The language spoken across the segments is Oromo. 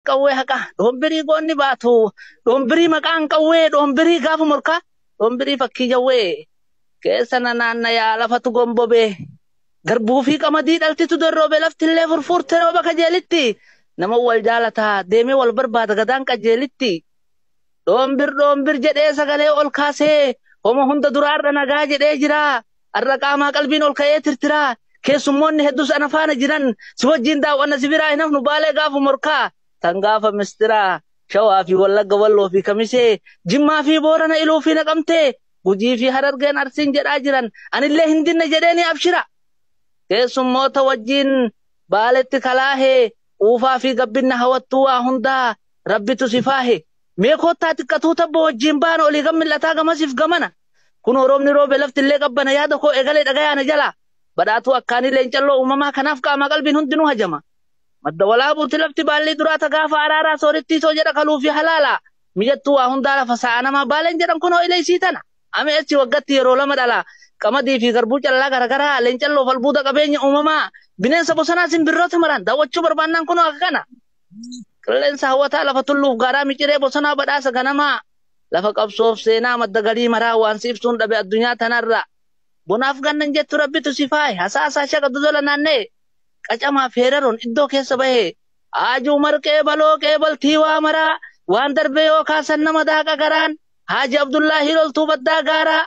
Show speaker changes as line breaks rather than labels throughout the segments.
Qawwee haqa dhoombirii goonni baatu dhoombirii maqaan qawwee dhoombirii gaafa morkaa dhoombirii fakkii jawwee keessa na naannayaa lafatu gombobee garbuu fi qamadii dhaltitu dorroobe laftillee furfurte rooba kajeelitti nama wal jaalataa deemee wal barbaada gadaan qajeelitti dhoombir dhoombir jedhee sagalee ol kaasee homa hunda duraarra nagaa jedhee jira har'a qaamaa qalbiin ol ka'ee tirtiraa keessummoonni hedduus ana faana jiran si wajjin daawwanna si biraa hin hafnu baalee gaafa morkaa tan gaafa mistiraa shawaa fi wallagga walloo fi kamisee jimmaa fi boorana iluu fi naqamtee gujii fi harargeen arsiin jedhaa jiran anillee hin dinne jedheeni abshira keessummoota wajjin baaletti kalaahee uufaa fi gabbinna hawattuu waa hundaa rabbitu si faahe mee koottaa xiqqatuu tabba wajjin baana olii gam mil'ataa gamasiif gamana kun roobni roobe lafti illee qabbana yaada koo egalee dhagayaana jala badhaatuu akkaanii leencalloo uumamaa kanaaf qaamaa qalbiin hundinuu hajama madda walaabuuti lafti baallii duraata gaafa araaraa soorittii soo jedha kaluu fi halaala mijattuu waa hundaa lafa sa'a namaa baaleen jedhan kunoo ilee isii tana ame achi waggatti yeroo lama dhala qamadii fi garbuu callaa garagaraa leencalloo falbuuda qabeenya uumamaa bineensa bosonaa simbirroota maraan daawwachuu barbaannaan kunoo akka kana qilleensa hawwataa lafa tulluuf gaaraa miciree bosonaa badhaasa ganamaa lafa qabsoof seenaa madda galii maraa waan si ibsuun dhabe addunyaa tanarra bonaaf gannan jettu rabbitu si faaye hasaasaa shaqa dodola naannee qacamaaf heeraroon iddoo keessa bahe haajuu marqee baloo qeebaltii waa maraa waan darbe yoo kaasan nama daaqa garaan haaji abdullaahi loltuu baddaa gaaraa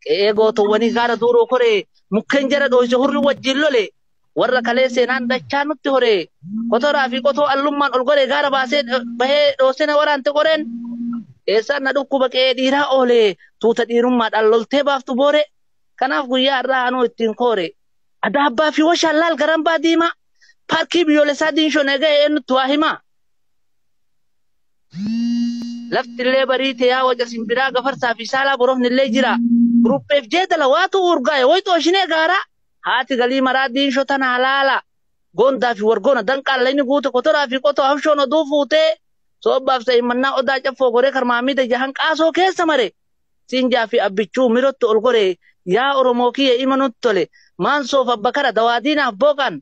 qe'ee gootowwanii gaara duuroo koree mukkeen jara dhoyse hurri wajjin lole warra kalee seenaan dachaa nutti horee kotoraa fi qotoo allummaan ol goree gaara baasee bahee dhoosena waraante qoreen eessaan na dhukkuba qe'ee dhiiraa oolee tuuta dhiirummaadhaan loltee baaftu boore kanaaf guyyaa har'aa anuu ittiin koore adaabbaa fi washaan laal garambaa diimaa paarkii biyyoolessaa diinshoon eega'e eenyutti waa himaa laftillee bariite yaa waca simbiraa gafarsaa fi saalaa borofnillee jira gurupheef jeedala waatu urgaa'e wayxoo ishinee gaaraa haati galii maraa diinshoo tanaa laala goondaa fi wargoona danqaan layni guute kotoraa fi qotoo habshoon oduu fuutee soobbaaf sa'imannaa odaa caffoo goree karmaamida jahan qaasoo keessa mare siinjaa fi abbichuu mirotti ol goree yaa oromoo kiyya ima nutti tole maansoof abbakara dawaadiinaaf booqan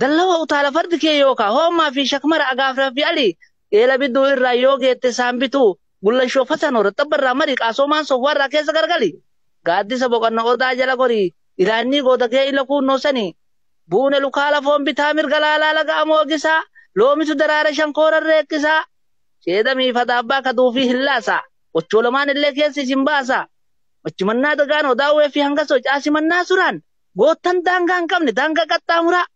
dallawa utaala fardi kee yookaa hoommaa fi shakmara agaafraa fi alii eela bidduu irraa yoo geette saambituu gullashoo fatanoora xabbarraa mari qaasoo maansoof warraa keessa gargali gaaddisa boqonna odaa jala gorii ilaannii gooda gee ila kuunnoo sanii buune lukaa lafoon bitaa mirga laalaa laga amoogisaa loomitu daraara shankoora reeqqisaa sheedamii fadaabbaa kaduufii hillaasa wachoolamaan illee keessi isin baasa wachimannaa dagaanoo daawwee fi hangasoo caasimannaa suraan goottan daangaa hin qabne daangaa qaxxaamuraa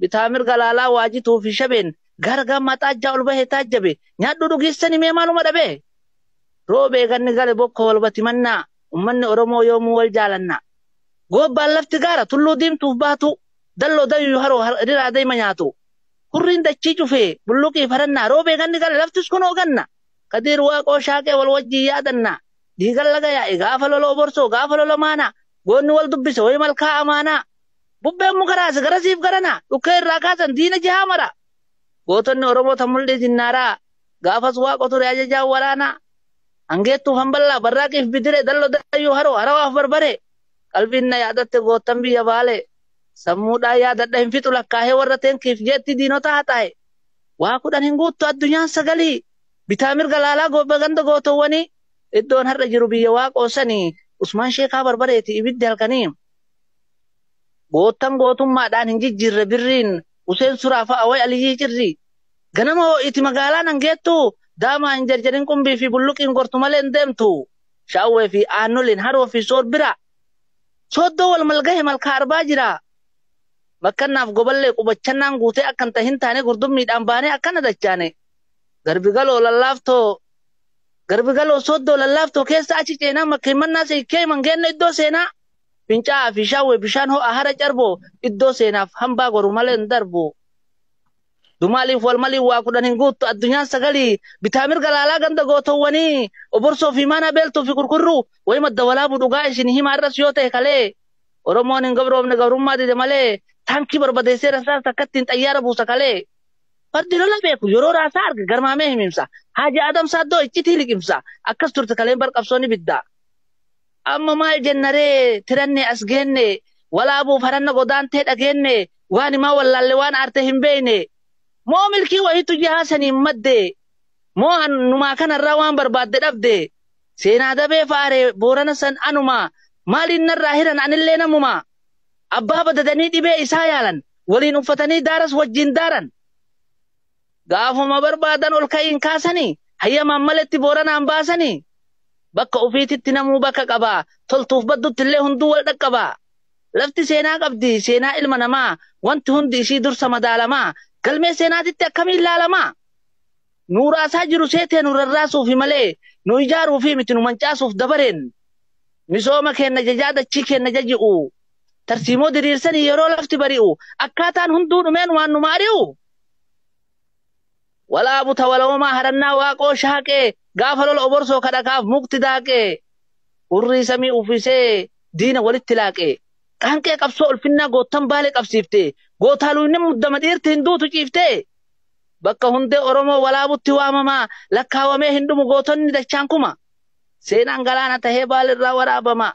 bitaa mirga laalaa waajituu fi shabeen gara gammaa xaajjaa ol bahee taajjabe nyaadhu dhugeessani mee maaluma dhabee roobee ganni gale bokka walbati mannaa ummanni oromoo yoomuu wal jaalanna goobbaan lafti gaara tulluu diimtuuf baatu dalloo dayyuu haroo riraa deema nyaatu hurriin dachii cufee bulluqii farannaa roobee ganni gale laftis kunoo ganna kadiir waaqoo shaaqee wal wajjii yaadanna dhiigan laga yaa'e gaafa loloo borsoo gaafa lolo maana goonni wal dubbise wayi malkaa amaanaa bubbeen muka raase garasiif garana dhukkee irraa kaasan diina jihaa mara gootonni oromoo tan mul'ii zinnaaraa gaafas waaqo ture ajajaan waraanaa hangeettuuf hamballaa barraaqiif bidire dallo dayyuu haroo harawaaf barbare qalbiin na yaadatte goottan biyya baale sammuudhaan yaadadha hin fixu lakkaahee warra teenkiif jeetti diinota haxaa'e waa kudhan hin guuttu addunyaan sagalii bitaa mirga laalaa goobba ganda gootowwanii iddoon har'a jiru biyya waaqoosanii usmaan sheekaa barbareeti ibiddi halkanii goottan gootummaadhaan hin jijjiirre birriin Useen suraa fa'a way aliyyii cirri ganama ho'iti magaalaan hangeettu daamaa hin jarjarin qumbii fi bulluqiin gortu malee hin deemtu shaawwee fi aannoleen haroo fi soorbira sooddoo wal malgahe malkaa arbaa jira makkannaaf goballee qubachannaan guutee akkan tahin taane gurdummiidhaan baanee akkana dachaane garbi galoo lallaaftoo garbi galoo sooddoo lallaaftoo keessa achi ceenaa makka himannaa seekkee mangeenna iddoo seenaa fincaa'aa fi shaawwee bishaan ho'a hara carboo iddoo seenaaf hambaa goru malee hin darbu. Dumaaliif wal maliin waa kudhan hin guuttu addunyaan sagalii bitaa mirga laalaa ganda gootowwanii oborsoo fi maanaa beeltuu fi kurkurruu wayi madda walaabuu dhugaa isin himaa irras yoo ta'e kalee Oromoon hin gabroomne gabrummaa dide malee taankii barbadeessee rasaas takkattiin xayyaara buusa kalee fardi lola beeku yeroo raasaa arge garmaamee himimsa haaji Adam Saaddoo iccitii liqimsa akkas turte kaleen barqabsoo ni bidda. Amma maal jennaree tirannee as geenne walaabuuf haranna godaantee dhageenne waan himaa wallaalle waan aarte hin beekne Moo milkii wayiitu jihaa saniin madde? Moo numaa kanarraa waan barbaadde dhabde? Seenaa dabee faare Boorana san anuma. Maaliin narraa hiran anillee namuma. Abbaa badadanii dhibee isaa yaalan. Waliin uffatanii daaras wajjin daaran. Gaafuma barbaadan ol ka'iin kaasanii. Hayyamaan maletti Booranaan baasanii. Bakka ofiititti namuu bakka qaba. Toltuuf baddutti illee hunduu wal dhaqqaba. Lafti seenaa qabdi, seenaa ilma namaa. Wanti hundi ishii dursa madaalamaa. Galmee seenaatitti akkamiin laalamaa? Nuuraasaa jiru seetee nu rarraasuufi malee nu ijaaruufi miti nu mancaasuuf dabareen. Misooma keenna jajaa dachii keenna jaji'u. Tarsiimoo diriirsanii yeroo lafti bari'u. Akkaataan hunduu dhumeen waan nu maari'u. Walaabu tawaloomaa harannaa waaqoo shaaqee gaafa lola oborsoo kadhakaaf mukti daaqee. Hurrii samii uffisee diina walitti laaqee. Qaanqee qabsoo ulfinnaa goottan baalee qabsiifte. Gootaa luuyni muddama dhiirti hin duutu ciifte. Bakka hundee Oromoo walaabutti waamamaa lakkaawamee hin dhumu gootonni dachaan kuma. Seenaan galaana tahee baalirraa waraabama.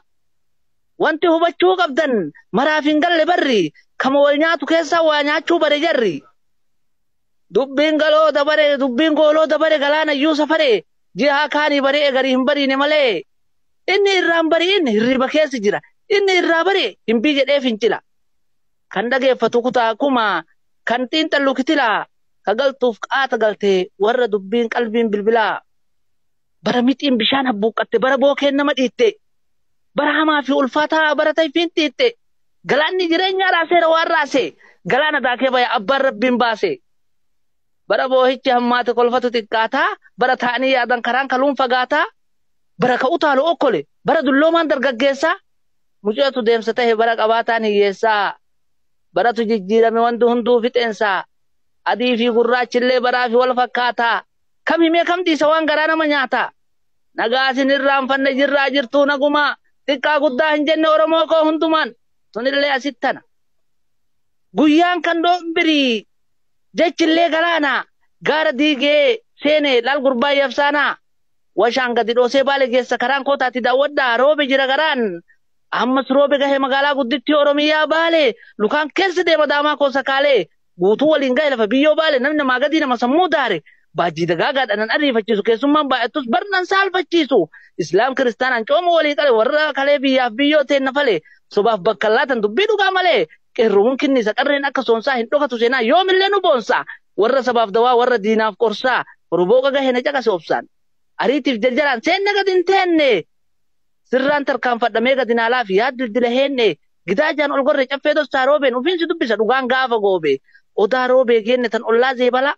Wanti hubachuu qabdan maraaf hin galle barri kama wal nyaatu keessaa waa nyaachuu bare jarri. Dubbiin galoo dabare dubbiin gooloo dabare galaana iyyuu safare jihaa kaanii baree garii hin bariine malee. Inni irraan bari'in hirriba keessa jira. Inni irraa bare hin bii jedhee fincila. Kan dhageeffatu kutaa kuma kan xiinxallu kitilaa ka galtuuf qaata galtee warra dubbiin qalbiin bilbilaa. Bara mixiin bishaan habbuuqqatte bara bookeen nama dhiitte. Bara hamaa fi ulfaataa bara tayfiin xiixxe. Galaanni jireenyaa raaseera waan raase. Galaana daakee baya abbaan rabbiin baase. Bara boohichi hammaate kolfatu xiqqaataa. Bara taa'anii yaadan karaan kaluun fagaataa. Bara ka utaalu okkole. Bara dulloomaan dargaggeessaa. Mucatu deemsa tahe bara qabaataan hiyyeessaa. Baratu jijjiirame wanti hunduu fixeensaa. Adii fi gurraachillee baraa fi wal fakkaataa. Kam himee kam dhiisa waan garaa nama nyaata. Nagaa isin irraanfanne jirraa jirtuu nagumaa. Xiqqaa guddaa hin jenne Oromoo koo hundumaan. Sunillee asittana. Guyyaan kan dhoombirii jechillee galaana. Gaara diigee seene laal gurbaa yabsaanaa. Washaan gadi dhoosee baale geessa karaan kootaatti daawwadhaa roobe jira garaan. Ammas roobe gahee magaalaa guddittii Oromiyaa baale lukaan keessa deema daamaa koo sakaalee guutuu waliin gahe lafa biyyoo baale namni namaa gadii nama sammuu daare baajii dagaagaadhaan nan ariifachiisu keessummaan baay'attus barnan saalfachiisu islaam kiristaanaan cooma walii qale warra kalee biyyaaf biyyoo teenna fale sobaaf bakka laatan dubbii dhugaa malee qeerroowwan kinnisa qarreen akka soonsaa hin dhokatu seenaa yoomillee nu boonsaa warra sabaaf dawaa warra diinaaf qorsaa horobooqa gahee na caqase obsaan ariitiif jarjaraan seenna gadi hin teenne. Sirraan tarkaanfadhamee gadi naalaa fi yaad dildila heenne gidaa jaan ol gorre caffee dostaa roobeen ufiinsi dubbisa dhugaan gaafa goobe odaa roobee geenne tan ollaa zeebala